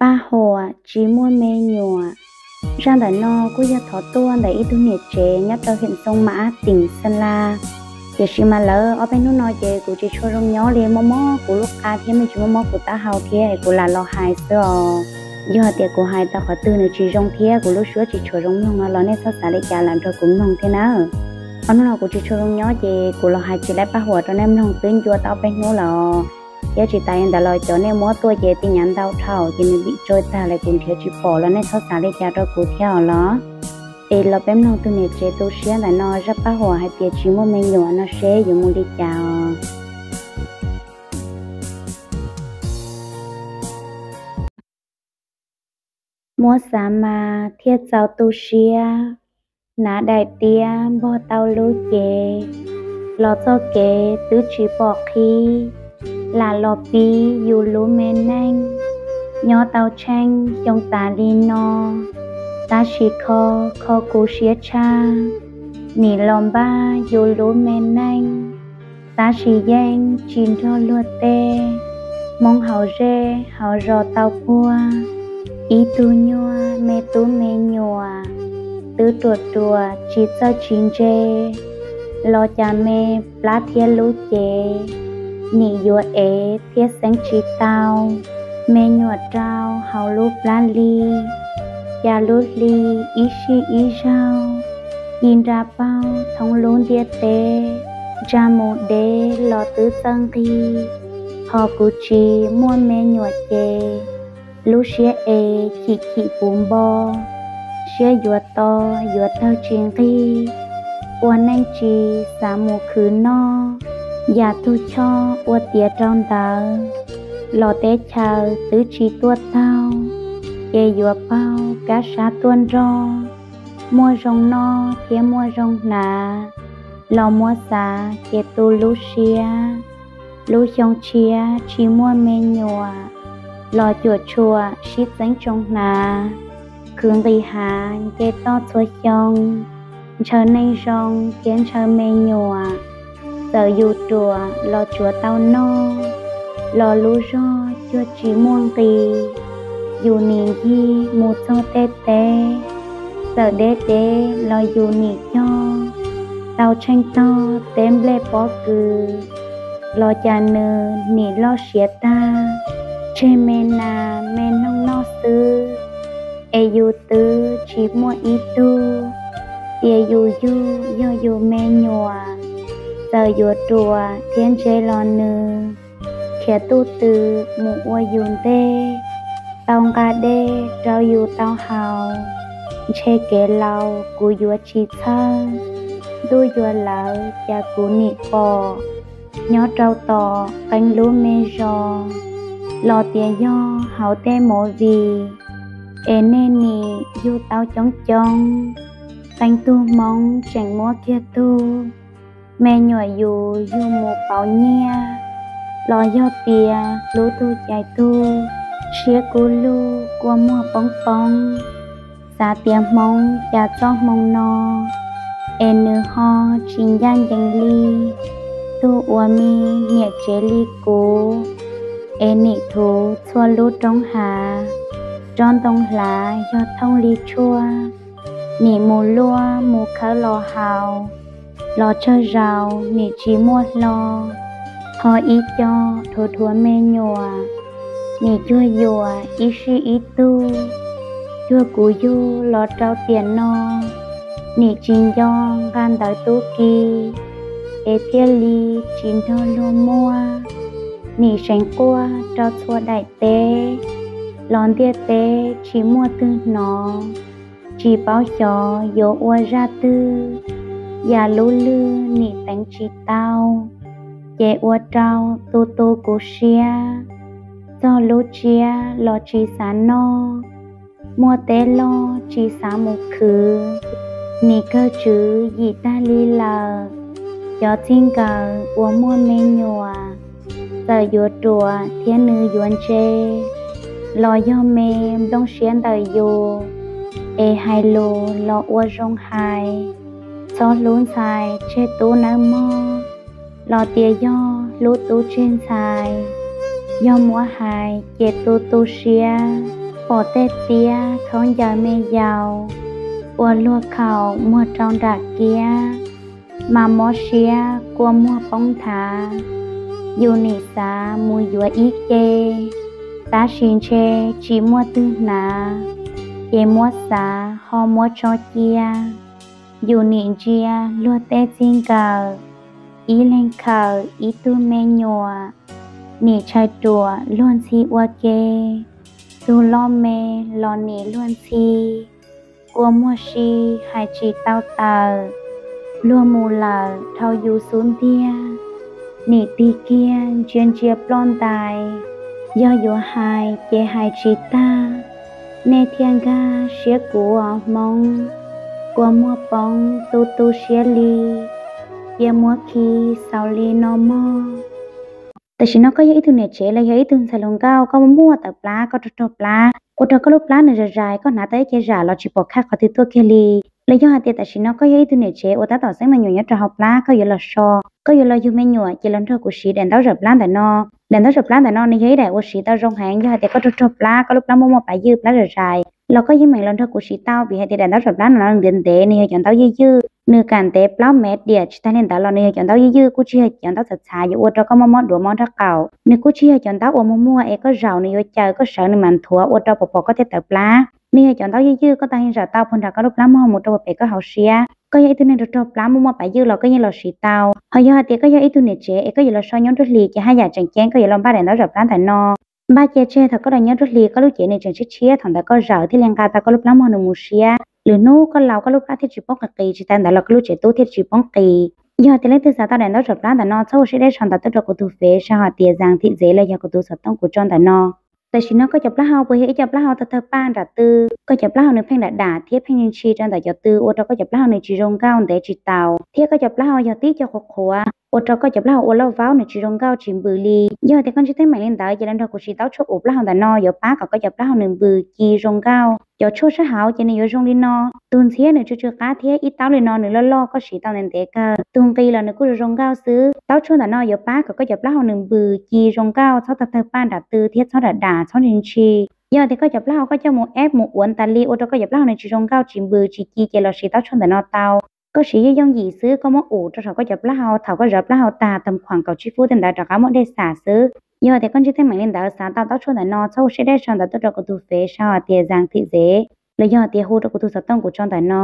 Paj huam tsis muaj me nyuam. Zaj ntawm no kuj yog thov tuaj ntawm ib tug niam tsev nyob rau hiam Xoo Mas Ab, teem Xeeb Las. Tiam sis mas lawv ob peb hnub no ces kuv tsis tshua zoo nyob li, mob mob kuv lub qa thiab me ntsis mob mob kuv taub hau thiab es kuv lam los hais xwb os. Yog hais tias kuv hais tau qhov twg nws tsis zoo thiab kuv lub suab tsis tshua zoo mloog no los nej txhob xav li cas lam nrog kuv mloog thiab nawb. Ob hnub no kuv tsis tshua zoo nyob ces kuv los hais tsis laib paj huam rau nej mloog twb ncua tau ob peb hnub lawm. Thiab tsis tas li ntawd los cov nej muab tuaj ces tij nyav ntau dhau ces nws vim tsau tag lawm kuv nrhiav tsis pom los nej txhob xav li cas rau kuv thiab os los. Es los peb mloog tug niam tsev tu siab ntawm no zaj paj huam hais tias tsis muaj me nyuam no seb yuav mus li cas os. Muab xav mas thiaj txaus tu siab, hnav daim tiab npog tau lub cev, los txoj kev twb tsis pom qhib, lam los pib yus lub me neej. Nyob tau tsheej xyoo tas li no, tab sis kho kho kuv siab tshaj, nim los npaj yus lub me neej. Tab sis yeej tsis nrog luag tej, Hmoob hauv zej hauv zos tau puag, ib tug nyuag me tub me nyuam, twb ruam ruam tsis txawj tsis ntse, los cas me plab thiab lub cev, nim yuav ev thiab xeeb tsis tau, me nyuam rau hauv lub plab li, cas lub hli ib sij ib zaug, ci nra paug thoob lub ntiaj teb, ntsa mus deb los twb txawj nqig, ho kuv tsis muaj me nyuam ces, lub siab es chim chim puv npo, siab yuav to yuav tawg tsis nqig, ua neej tsis xav mus khwv noj, yam tug choj ua tiav rau ntawd, los teb chaws twb tsis tuaj taug, ces yuav paug kab sab tuaj nrog, muaj zoo noj thiab muaj zoo hnav, los muab xav ces tu lub siab. Lub xyoo tshiab tsis muaj me nyuam, los cuam tshuam sib txeeb tsoo hnav, khwv nqis hav nce toj txhua xyoo, ntshaw neej zoo thiab ntshaw me nyuam, txawm yus ruam los tsuav tau noj, los lub zog cuag tsis muaj nqis, yus nim ncig mus txog tej teb, txawm deb deb los yus nim cog, tau tsheej tog teb nplej pob kws, los cas nws nim loj siav tag, tseg me nas me noog noj xwb, es yus twb tsis muaj ib tug, tias yus yug yog yus me nyuam, txawm yuav ruam thiab ntse los nws, khiav tuj tw mus ua yus ntej, tau nqa dej rau yus tau haus, ntshe kev laus kuv yuav tsis txhawj, ntuj yuav lawv cas kuv nim pom, nyob rau tom qee lub me zos, los tias yog hauv tej movie, es nej nim yug tau coob coob, qee tug hmoov tseem muab kiag tug, me nyuam yus yug mus pauv nyiaj, los yog tias hlub tug cais tug, siab kub lug kua muag poob poob, xav tias hmoov cas txoj hmoo no, es nws ho tsis ncaj ncees li, tug uas me niam tsev li kuv, es nim thuv txhua lub roob hav, tsob ntoo hlav yog thooj li tshuaj, nim mus luaj mus khawb los haus, los tsawg zaus nim tsis muaj hlo, ho ib co dhuav dhuav me nyuam, nim cuag yuam ib sij ib tug, cuag kuv yug los rau tiam no, nim tsis nco nqa ntawv tub ki, es thiaj li tsis nrog luag muaj, nim seev quaj rau txhua daim teb, los ntiaj teb tsis muaj twg hnov, tsis paub xyov yuav ua zaj twg, yam lub lwg nim teev tsis tau, ces ua rau tu tu kuv siab, txog lub tsiab los tsis xav noj, muaj teb loj tsis xav mus khwv, nim kawg tswv yim tag li lawm, cov txij nkawm uas muaj me nyuam, txawm yuav ruam thiab nws yuav ntse, los yog me nplooj siab ntawm yus, es hais lus los ua zoo hais, txhob hlub ntxhais tseg tub nawb mog, los tias yog hlub tub tseg ntxhais, yog muab hais ces tu tu siab, Pom tej tiab khaub ncaws me yaus, ua luag khaum muag rau nram kiab, mas mob siab kua muag poob nthav. Yus nim xav mus yuav ib ce, tab sis ntshe tsis muaj twg hnav, ces muab xav ho muab tso cia. Yus nim ntsia luag tej txij nkawm, ib leeg khawm ib tug me nyuam, nim tshais ruam luag ntxhi ua ke, tus loj me los nim luag ntxhi, kua muag si hais tsis tau tawm, luag mus lawm dhau yus xub ntiag, nim tig kiag ntsia ntsia ploj ntais, yog yuav hais ces hais tsis tag, nej thiaj nkag siab kuv os Hmoob, kua muag poob tu tu siab li, cia muab khi xaus li no mog. Tam sim no koj yog ib tug niam tsev los yog ib tug ntxhais hluas nkauj, koj muaj muaj tawm plab, koj rog rog plab, ua rau koj lub plab nws zais zais, koj hnav tau ib ce zam los tsis pom khaj qhov twg tuaj kiag li. Los yog hais tias tam sim no koj yog ib tug niam tsev uas tab tom xeeb me nyuam nyob rau hauv plab, koj yuav los so, koj yuav los yug me nyuam ces los nrog kuv siv daim ntaub zam plab ntawm no. Daim ntaub zam plab ntawm no nws yog ib daim uas siv tau zoo heev, yog hais tias koj rog rog plab, koj lub plab muaj muaj pav ywj plab zais zais los koj yeej meem los nrog kuv siv tau, vim hais tias daim ntaub zam plab no nws ntev ntev, nws yog cov ntaub ywj ywj, nws kam ntev plaub mev diam, tsis tag li ntawd los nws yog cov ntaub ywj ywj, kuj tsis yog cov ntaub txhav txhav yuav ua rau koj mob mob duav mob nrab qaum. Nws kuj tsis yog cov ntaub uas muag muag es koj zaum nws yuav caws, koj sawv nws mam nthuav ua rau pom pom koj thiaj tawm plab. Nws yog cov ntaub ywj ywj, koj tau heev zaum tau puag nram koj lub plab muag mus rau puag pem koj hauv siab. Koj yog ib tug neeg rog rog plab muaj muaj pav ywj los koj yeej los siv tau. Ho yog hais tias koj yog ib tug niam tsev es koj yuav los so nyob nruab hlis ces haj yam tseem ceeb koj yuav los npaj daim ntaub zam plab ntawm no. Npaj cia tseg thaum koj los nyob nruab hlis, koj lub cev nws tseem tshiab tshiab, thaum ntawd koj zaum thiaj li nqa tau koj lub plab muag nws mus siab. Lwm hnub koj laus koj lub plab thiaj tsis poob qis qis, tsis tas ntawd los koj lub tsev tub thiaj tsis poob qis. Yog tias leej twg xav tau daim ntaub zam plab ntawm no txhob ua siab deb sau ntawv tuaj rau kuv tus fev, sau hais tias Zang Thim Ntxev los yog kuv tus xov tooj kuv tso ntawm no. Tam sim no koj cov plaub hau puas yog ib co plaub hau tawg tawg paj nram tw? Koj cov plaub hau nws pheej dam dam thiab pheej ntshis rau ntawm cov tw ua rau koj cov plaub hau nws tsis zoo nkauj ntev tsis taus, thiab koj cov plaub hau yog tib co qhuav qhuav ua rau koj cov plaub hau ua loj vaub nws tsis zoo nkauj tsis npws li. Yog tias koj ntsib teeb meem li ntawd ces los nrog kuv siv taub tshuaj ua plaub hau ntawm no yuav pab kom koj cov plaub hau nws npws ci zoo nkauj. Cov tshuaj sab hauv ces nws yuav zoo li no: tus ntxhiab nws tsw tsw qab thiab ib taub li no nws loj loj koj siv tau ntev ntev kawg, tus nqis los nws kuj zoo zoo nkauj xwb. Taub tshuaj ntawm no yuav pab kom koj cov plaub hau nws npws ci zoo nkauj, txhob tawg tawg paj nram tw thiab txhob dam dam txhob ntshis ntshis. Yog tias koj cov plaub hau koj coj mus eb mus uav tas li ua rau koj cov plaub hau nws tsis zoo nkauj tsis npws tsis ci ces los siv taub tshuaj ntawm no tau. Koj siv yooj yooj yim xwb, koj muab ua rau saum koj cov plaub hau, thaum koj zov plaub hau tag tau khuam kaum tsib feeb tej ntawd rov qab muab dej xam xwb. Yog tias koj ntsib teeb meem li ntawd xav tau taub tshuaj ntawm no txhob ua siab deb sau ntawv tuaj rau kuv tus fev, sau hais tias Zang Thim Ntxev los yog tias hu rau kuv tus xov tooj kuv tso ntawm no.